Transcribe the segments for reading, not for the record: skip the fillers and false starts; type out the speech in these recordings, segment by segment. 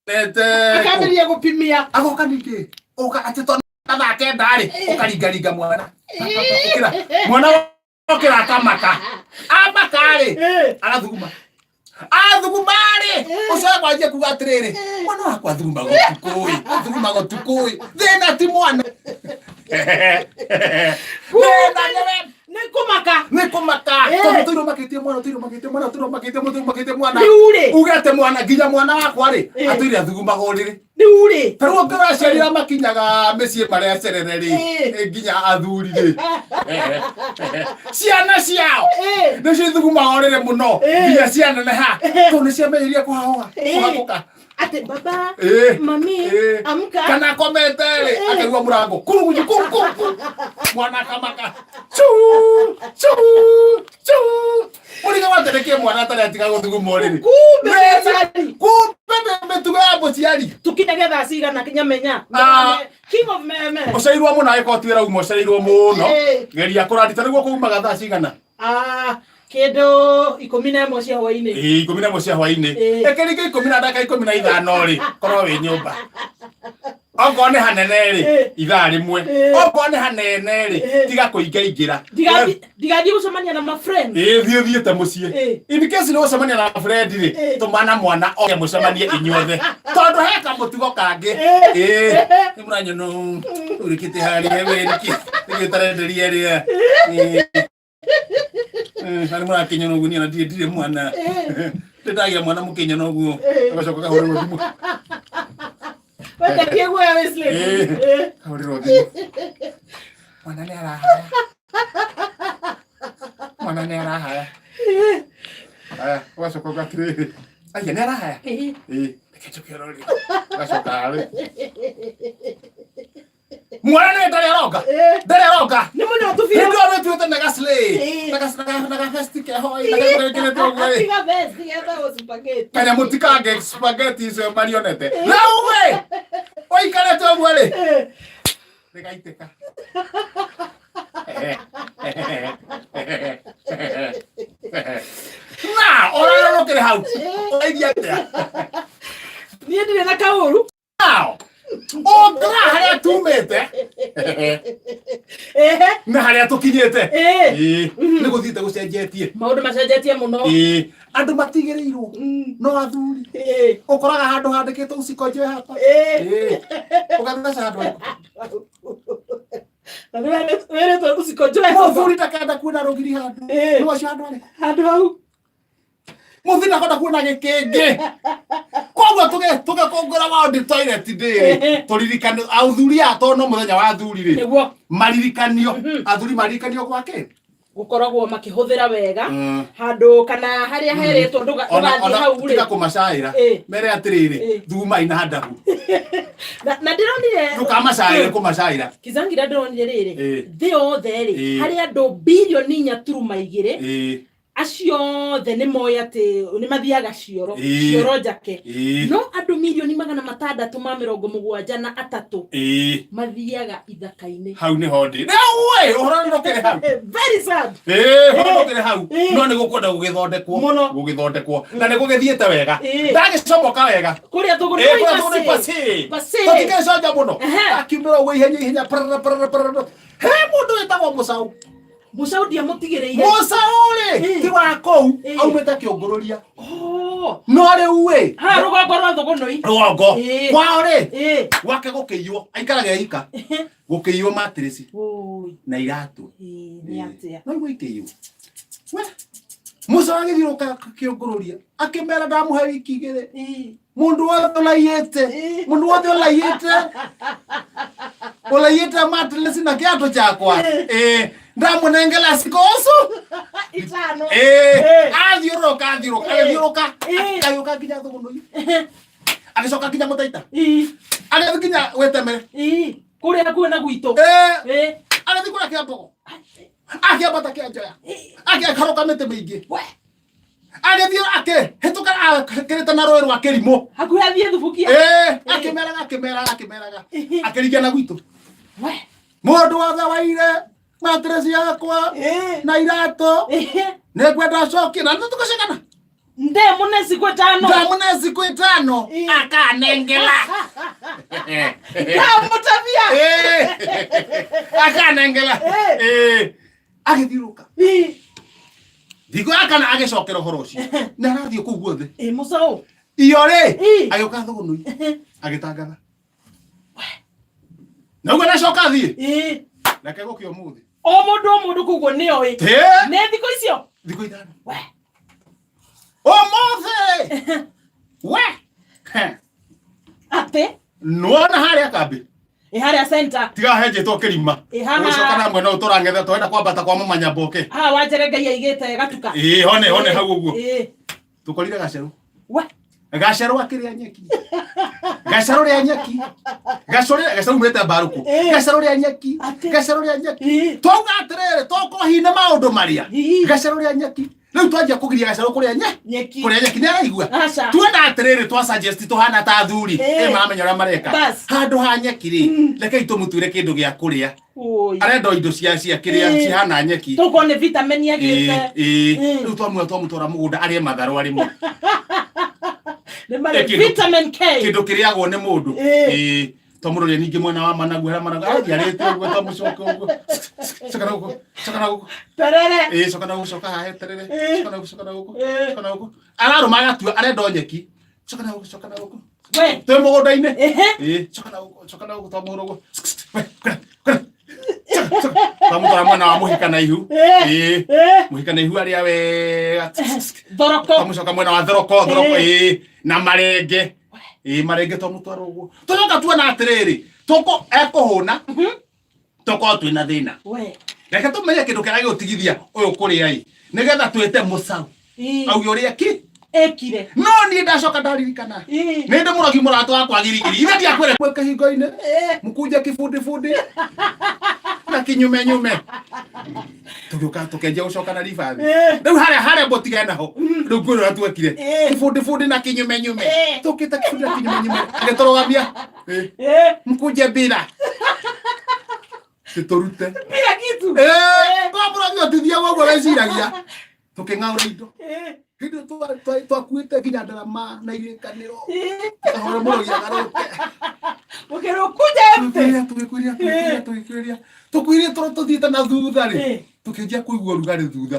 Nete. Akambĩrĩria gũpimia. Agoka ningĩ. Ũka atĩ to na thaa kenda rĩ, ũkaringaringa mwana. Ũkĩra. Mwana okĩra akamaka. Amaka rĩ, arathuguma. Athuguma rĩ, ũcio akwanjia kuga atĩrĩrĩ, mwana wakwa athugumaga ũtukũ ĩ, athugumaga ũtukũ ĩ. Thĩna ti mwana. Thĩna nĩwe Nĩ kũmaka. Nĩ kũmaka. Tondũ tũirwo makĩtie mwana, tũirwo makĩtie mwana, tũirwo makĩtie mwana, tũirwo makĩtie mwana. Rĩu rĩ. Uge atĩ mwana nginya mwana wakwa rĩ, atũire athugumaga ũrĩrĩ. Rĩu rĩ. Ta rĩu ũngĩrora aciari arĩa makinyaga mĩciĩ marĩ acerere rĩ, nginya athuri rĩ, ciana ciao nĩcio ithugumaga ũrĩrĩ mũno nginya cianeneha, tondũ nĩciamenyeria kũhahũka, kũhagũka. Atĩ baba, mami, amka. Kana akomete rĩ, akaigua mũrango kuruguju kuru kuru kuru, mwana akamaka chu chu chu, mũrigo waterekie mwana atarĩ atiga gũthuguma ũrĩrĩ. Kumbe mũciari. Kumbe nĩ mĩtugo ya mũciari. Tukinyage thaa cigana nyamenya? Ah. King of meme. Ũcereirwo mũno, angĩkorwo ti wĩra uma ũcereirwo mũno, geria kũrandita nĩguo kuumaga thaa cigana? Ah, kĩndũ 11 cia hwainĩ. Ĩĩ, 11 cia hwainĩ. Ĩkĩringa 15:45 rĩ, korwo wĩ nyũmba. Okorwo nĩ hanene rĩ, ithaa rĩmwe. Okorwo nĩ hanene rĩ, tiga kũingaingĩra. Ndigathiĩ gũcemania na ma friend. Ĩĩ, thiĩ ũthiĩte mũciĩ. In case nĩ gũcemania na friend rĩ, tũmana mwana oke mũcemanie inyuothe, tondũ he kamũtugo kangĩ. Ĩĩ, nĩ mũranyona ũrĩkĩte harĩa we nĩkĩ nĩkĩ ũtarenderia rĩa. Ĩĩ. Na nĩ mũrakĩnyona ũguo niĩ na ndirĩ mwana. Ndĩndagĩa mwana mũkĩnyona ũguo. Agacoka kahũrĩrwo thimũ. Wetakie guoya wĩ slave. Kahũrĩrwo thimũ. Mwana nĩ arahaya. Mwana nĩ arahaya. Aya, ũgacoka uga atĩrĩrĩ. Aya nĩ arahaya. Ĩĩ, reke njoke rori. Ũgacoka rĩ. Mwana nĩ ndarĩ aronga. Ndarĩ aronga. Nĩ mũnyotu biũ. Hĩndĩ ĩyo wĩtuĩte na gaslay. Na gavesti keho ĩ, na gakĩrĩkĩrĩte ũguo ĩ. Tiga vest, getagwo spaghetti. Kanyamũ tikange spaghetti icio marionete. Rĩu ĩ, ũikarĩte ũguo rĩ. Rĩgaitĩka. Na, ũrarũrũkĩre hau. Ũrairia atĩa? Niĩ ndirĩ na kaũru. Nao, ũngĩra harĩa tumĩte na harĩa tũkinyĩte. Ĩĩ, nĩ gũthiĩte gũcenjetie. Maũndũ macenjetie mũno. Ĩĩ, andũ matigĩrĩirwo no athuri. Ũkoraga handũ handĩkĩtwo usikonjoe hapa. Ĩĩ, ũgatheca handũ harĩkũ? Na nĩ wĩrĩtwo usikonjoe hapa. Mũthuri ndakenda kuona rũgiri handũ. Nĩ wacio handũ harĩkũ? Handũ hau. Mũthuri ndakwenda kuona gĩkĩngĩ. Koguo tũgĩkũngũĩra World Toilet Day rĩ, tũririkane athuri aya, tondũ no mũthenya wa athuri rĩ, maririkanio, athuri maririkanio gwake gũkoragwo makĩhũthĩra wega handũ kana harĩa heretwo ndũgathiĩ hau rĩ. Tiga kũmacaĩra. Mere atĩrĩrĩ, thugumai na handahu. Na ndĩronire Ndũkamacaĩre kũmacaĩra. Kizangira, ndĩronire rĩrĩ, thĩ yothe rĩ, harĩ andũ bilioni 4.2. Acio othe nĩ moĩ atĩ nĩ mathiaga cioro, cioro njake. No andũ 673,000 mathiaga ithaka-inĩ. Hau nĩho ndĩ rĩu ĩ, ũhoro nĩ ũkĩrĩ hau. Very sad. Ĩĩ, ũhoro ũkĩrĩ hau. No nĩ gũkwenda gũgĩthondekwo. Mũno. Gũgĩthondekwo na nĩ gũgĩthiĩte wega. Ndagĩcomoka wega. Kũrĩa thũgũrĩ. Kũrĩa thũgũrĩ pasi. Pasi. Tũtikĩconja mũno. Akiumĩra ũguo ihenya ihenya, parara parara parara, he mũndũ wĩtagwo Mũcaũ. Mũcaũ ndiamũtigĩrĩire. Mũcaũ rĩ, ti wa kũu, aumĩte kĩũngũrũria. Oh. No rĩu ĩ, Ha rũgongo rwa Thũgũnũi. Rũgongo kwao rĩ, gwake gũkĩiywo, aikaraga eika, gũkĩiywo matirĩci Oi. na iratũ. Ĩĩ, nĩ atĩa? No igua ikĩiywo. We, Mũcaũ agĩthiũrũka kĩũngũrũria akĩmera, ndamũhe wiki 2, mũndũ wothe ũlaiyĩte, mũndũ wothe ũlaiyĩte, ũlaiyĩte matirĩci na kĩatũ kyakwa, ĩĩ, ndamũnengera sikosu 5. Ĩĩ, athiũrũrũka, athiũrũrũka, agĩthiũrũrũka, agĩũka nginya Thũgũnũi, agĩcoka nginya Mũtaita, agĩthiĩ nginya Gwĩtemere. Kũrĩa hakuhĩ na gwitũ. Ĩĩ, agĩthiĩ kũrĩa Kĩambogo, akĩambata Kĩanjoya, akĩharũka mĩtĩ mĩingĩ, agĩthiĩ akĩhĩtũka akĩrĩte na rũĩ rwa Kĩrimũ. Hakuhĩ athiĩ Thubukia. Ĩĩ, akĩmeraga, akĩmeraga, akĩmeraga, akĩringia na gwitũ. We. Mũndũ wothe waire matirĩci yakwa na iratũ, nĩ ngwenda acokie na nĩ tũgũcekana. Ndemune siku 5. Ndamune siku 5. Akanengela. Ndamutavia. Akanengela. Agĩthiũrũka. Thikũ ya kana agĩcokera ũhoro ũcio. Na arathiĩ kũu guothe. Mũcaũ. Iyo rĩ, agĩũka Thũgũnũi. Agĩtangatha. Na ũguo nacoka thiĩ. Reke gũkĩa ũmũthĩ. O mũndũ o mũndũ koguo nĩ oĩ. Nĩ thikũ icio? Thikũ 5. We. Ũmũthĩ. We. Atĩ? Nĩwona harĩa kambĩ? Harĩa center. Tiga henjetwo kĩrima. Ũgĩcoka na mwena ũyũ tũrang'etha twenda kwambata kwa Mama Nyamboke. Haha Wanjere Ngai aigĩte gatuka. Hone hone hau ũguo. Tũkorire gacerũ. We. Gacerũ akĩrĩa nyeki. Gacerũ rĩa nyeki. Gacerũ rĩa gacerũ umĩte mbarũkũ. Gacerũ rĩa nyeki. Gacerũ rĩa nyeki. Twauga atĩrĩrĩ tũkũhina maũndũ marĩa. Gacerũ rĩa nyeki. Rĩu twanjia kũgiria gacerũ kũrĩa nyeki. Kũrĩa nyeki nĩ araigua. Tuona atĩrĩrĩ twa suggest tũhana ta athuri. Maramenya ũrĩa mareka. Handũ ha nyeki rĩ, rekei tũmũtuĩre kĩndũ gĩa kũrĩa. Arenda indo cia cia kĩrĩa cihana nyeki. Tũkorwo nĩ vitamin agĩte. Rĩu twamũra twamũtwara mũgũnda arĩe matharũ arĩmwe. Nĩ marĩ vitamin K. Kĩndũ kĩrĩagwo nĩ mũndũ. Twamũroria ningĩ mwena wa managu harĩa managu arathiĩ arĩte ũguo twamũcoka ũguo. Coka na gũkũ, coka na gũkũ. Terere. Coka na gũkũ, coka haha terere. Coka na gũkũ, coka na gũkũ, coka na gũkũ. Ararũma agatua arenda o nyeki. Coka na gũkũ, coka na gũkũ. We. Twĩ mũgũnda-inĩ. Coka na gũkũ, coka na gũkũ twamũhũra ũguo. We, kwĩra, kwĩra. Twamũtwara mwena wa mũhika na ihu. Mũhika na ihu arĩa wega. Thoroko. Twamũcoka mwena wa thoroko, thoroko na marenge. Marenge twamũtwara ũguo. Tũcoka tuona atĩrĩrĩ, tũkũ ekũhũna, tũkorwo twĩna thĩna. Reke tũmenye kĩndũ kĩrĩa gĩgũtigithia ũyũ kũrĩa ĩ, nĩgetha twĩte mũcaũ. Auge ũrĩa ki ekire. No niĩ ndacoka ndaririkana. Nĩ ndĩ mũrogi mũrata wakwa girigiri. Ithe ndiakwĩra kwe kĩhingo-inĩ. Mũkunje kĩbundibũndi. Na kinyume nyume. Tũgĩũka tũkĩanjia gũcoka na ribathi. Rĩu harĩa harĩa mbũtigane naho. Rĩu ngwĩra ũrĩa twekire. Kĩbundibũndi na kinyume nyume. Tũkĩte kĩbundi na kinyume nyume. Agĩtũrũgamia. Mkunje mbira. Tũrute. Bila kitu. Kwa mũrogi ũtithia ũguo weciragia. Tũkĩng'aũra indo. Hĩndĩ twakuĩte nginya ndarama na irĩkanĩro. Tũkahũra mũrogi agarũke. Mũkĩrũkunja empty. Tũgĩkuĩria, tũgĩkuĩria, tũgĩkuĩria. Tũkuĩrie toro tũthiĩte na thutha rĩ. Tũkĩanjia kũigua ũrugarĩ thutha.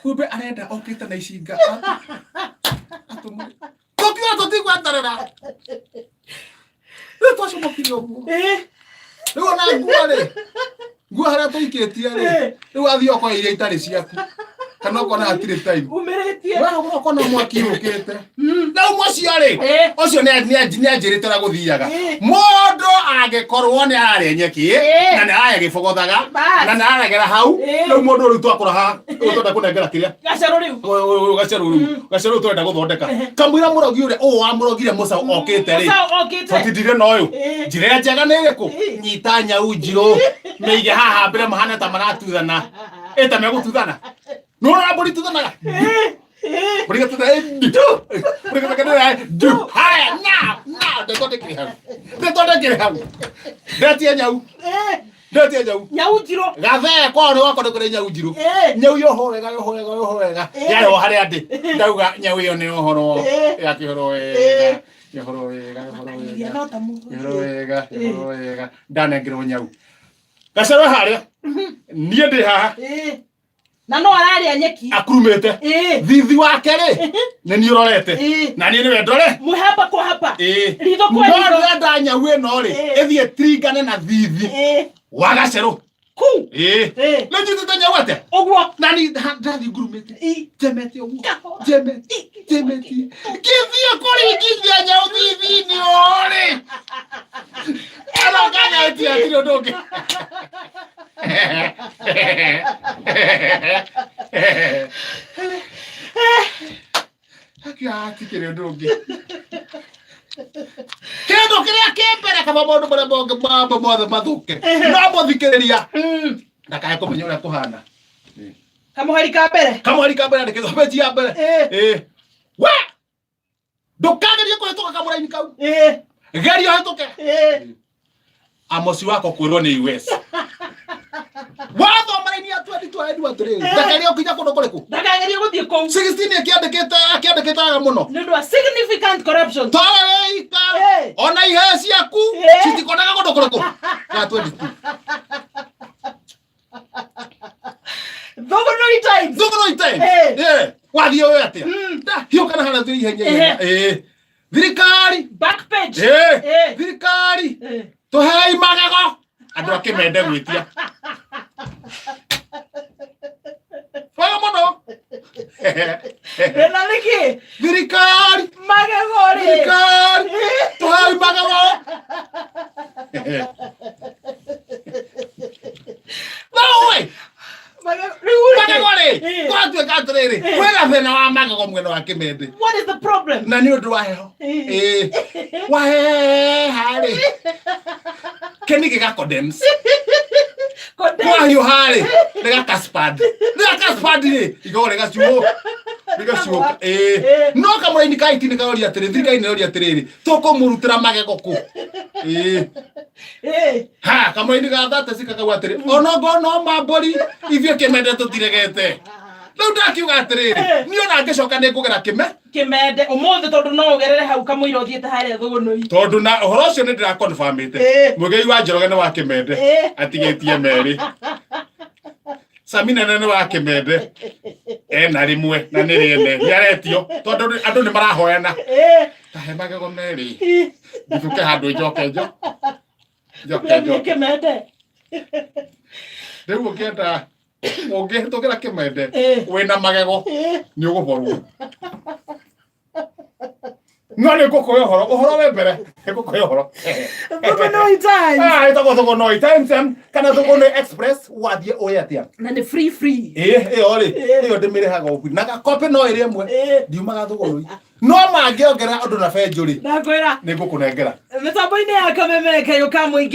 Kumbe arenda okĩte na icinga. Atũmũre. Tũkiuga tũtigweterera. Rĩu twacomokire ũguo. Rĩu ona nguo rĩ, nguo harĩa tũikĩtie rĩ, rĩu athiĩ okoya iria itarĩ ciaku. Kana ũkona hatirĩ time. Umĩrĩtie. We ũkona mwaki ũkĩte. Rĩu mũcio rĩ, ũcio nĩ anjĩrĩte ũrĩa gũthiaga. Mũndũ angĩkorwo nĩ ararĩa nyeki, na nĩ ararĩa gĩbogothaga, na nĩ araregera hau, rĩu mũndũ rĩu twakũra haha, rĩu twenda kũnengera kĩrĩa. Gacerũ rĩu. Gacerũ rĩu. Gacerũ rĩu tũrenda gũthondeka. Kamũira mũrogi ũrĩa ũũ wamũrogire mũcaũ okĩte rĩ. Mũcaũ okĩte. Tũtindire na ũyũ. Njĩra ĩrĩa njega nĩ ĩrĩkũ? Nyita nyau njirũ, mĩige haha mbere mahana ta maratuthana. Ĩ ta megũtuthana. Nĩwona mbũri ituthanaga? Mbũri ĩgatuthana, ndu. Mbũri ĩgatuthana, ndu. Haya, now, now, ndetwo ndĩkĩrĩ hau. Ndetwo ndĩkĩrĩ hau. Ndetie nyau. Ndetie nyau. Nyau njirũ. Gathee kwao nĩ gwakwa nĩ kũrĩ nyau njirũ. Nyau yohwo wega, yohwo wega, yohwo wega. Yarĩ o harĩa ndĩ. Ndauga nyau ĩyo nĩ yohorwo. Yakĩhorwo wega. Yohorwo wega, yohorwo wega. Yohorwo wega, yohorwo wega. Ndanengerwo nyau. Gacerũ harĩa. Niĩ ndĩ haha. Na no ararĩa nyeki. Akurumĩte. Thithi wake rĩ, nĩ niĩ ũrorete. Na niĩ nĩwe ndore. Mwĩ hapa kwa hapa. Ritho kwa No ritho. ndĩrenda nyau ĩno rĩ, ĩthiĩ ĩtiringane na thithi wa gacerũ. Ku. Rĩu njitĩte nyau atĩa? Ũguo. Na niĩ ndathiĩ ngurumĩte. Njemete ũguo. Njemete. Njemete. Ngĩthiĩ kũringithia nyau thithi-inĩ ũũ rĩ. Ĩno nganyetie hatirĩ ũndũ ũngĩ. Hakia hatikĩrĩ ũndũ ũngĩ. Kĩndũ kĩrĩa kĩ mbere kaba maũndũ marĩa mangĩ mambo mothe mathũke. No mũthikĩrĩria. Ndakae kũmenya ũrĩa kũhana. Kamũhari ka mbere. Kamũhari ka mbere andĩkĩtwo page ya mbere. We! Ndũkagerie kũhĩtũka kamũraini kau. Geria ũhĩtũke. Amosi wako kwĩrwo nĩ US. Wathoma raini ya 22 22 arerirwo atĩrĩrĩ, ndakagerie gũkinya kũndũ kũrĩkũ? Ndakagerie gũthiĩ kũu. 16 akĩandĩkĩte akĩandĩkĩte wega mũno. Nĩ ũndũ wa significant corruption. Towe wĩika ona iheo ciaku citikonaga kũndũ kũrĩkũ? Ga 22. Thũgũnũi Times. Thũgũnũi Times. Wathiĩ ũĩ atĩa? Hiũka na harĩa tũrĩ ihenya ihenya. Thirikari. Back page. Thirikari. Tũhei magego. Andũ a Kĩmende gwĩtia. Wega mũno. Wĩna nĩkĩ? Thirikari. Magego rĩ. Thirikari. Tũhei magego. No ũĩ. Magego rĩu rĩ. Magego rĩ. Gwatuĩka atĩrĩrĩ. Kwĩna thĩna wa magego mwena wa Kĩmende. What is the problem? Na nĩ ũndũ wa heho. Ĩĩ. Waheha rĩ. Kĩni gĩga condense. Condense. Kwahiũha rĩ, rĩgakaspad. Rĩgakaspad rĩ, igego rĩgacuũ. Rĩgacuũka. Ĩĩ. No kamũraini ka IT nĩ karoria atĩrĩ, thirikari nĩ ĩroria atĩrĩrĩ, tũkũmũrutĩra magego kũ? Ĩĩ. Ha, kamũraini ga 36 kakauga atĩrĩ, onongorwo no ma mbũri, ithuĩ Kĩmende tũtiregete. Rĩu ndakiuga atĩrĩrĩ, niĩ ona ngĩcoka nĩ ngũgera kĩme. Kĩmende ũmũthĩ tondũ no ũgerere hau kamũira ũthiĩte harĩa Thũgũnũi. Tondũ na ũhoro ũcio nĩ ndĩrakonfamĩte. Mũgei wa Njoroge nĩ wa Kĩmende. Atigĩtie merĩ. Sami nene nĩ wa Kĩmende. Ena rĩmwe na nĩ rĩene. Nĩ aretio tondũ andũ nĩ marahoyana. Ta he magego merĩ. Ndithũke handũ njoke njo. Njoke Ũrathiĩ njoke. Kĩmende. Rĩu ũngĩenda ũngĩhĩtũkĩra Kĩmende wĩna magego nĩ ũgũborwo. No nĩ ngũkũhe ũhoro, ũhoro wĩ mbere, nĩ ngũkũhe ũhoro. Thũgũnũi Times. Ah, ĩtagwo Thũgũnũi Times kana Thũgũnũi Express, wathiĩ ũĩ atĩa? Na nĩ free free. Ĩĩ, ĩyo rĩ, ĩyo ndĩmĩrĩhaga o free. Na gakopĩ no ĩrĩ ĩmwe, ndiumaga Thũgũnũi. No mangĩongerera ũndũ na benjũ rĩ, Ndakwĩra. nĩ ngũkũnengera. Mĩtambo-inĩ ya kameme kayũ ka mũingĩ.